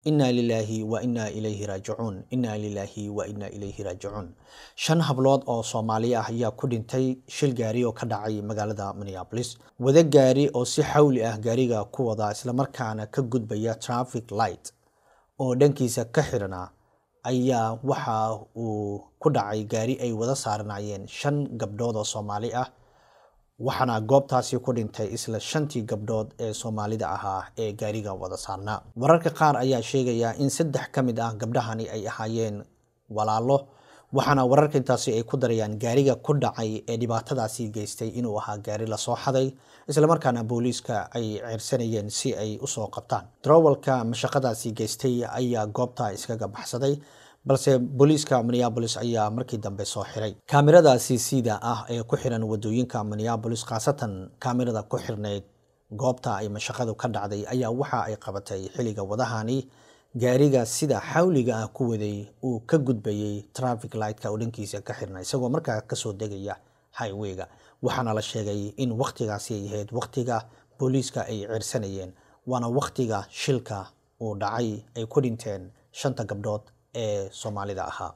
Inna lilaahi wa inna ilayhi raajicuun, inna lilaahi wa inna ilayhi raajicuun. 5 hablood oo Soomaali ah ayaa ku dhintay shil gaari oo ka dhacay magaalada Minneapolis. Wada gaari oo si xawli ah gaariga ku wada islamarkaana ka gudbaya traffic light oo dhankiisa ka xirana ayaa waxa uu ku dhacay gaari ay wada saaranayeen 5 gabdhood oo Soomaali ah, waxaana goobtaasi ku dhintay isla 5tii gabdhood ee Soomaalida ahaa ee gaariga wada saarnaa. Wararka qaar ayaa sheegaya in 3 ka mid ah gabdhahani ay ahaayeen walaalo, waxaana wararka intaasi ay ku darayaan gaariga ku dhacay ee dhibaatadaasi geystay inuu ahaa gaari lasoo xaday, islamarkaana booliiska ay ceersanayeen si ay usoo qabtaan. Darawalka mashaqadaasi geystay ayaa goobta iskaga baxsaday, balse booliiska Minneapolis ayaa markii dambe soo xiray. Kaamirada CCda ah ee ku xiran wadooyinka Minneapolis, khaasatan kaamirada ku xirnayd goobta ay mashaqadu ka dhacday, ayaa waxa ay qabatay xilliga wadahani gaariga sida xawliga ah ku waday uu ka gudbayay traffic lightka oo dhankiisa ka xirnaa, isagoo markaa kasoo degaya highwayga. Waxaana la sheegay in wakhtigaasi ay ahayd wakhtiga booliiska ay ceersanayeen, waana wakhtiga shilka uu dhacay ay ku dhinteen 5ta gabdhood ee Soomaalida ahaa.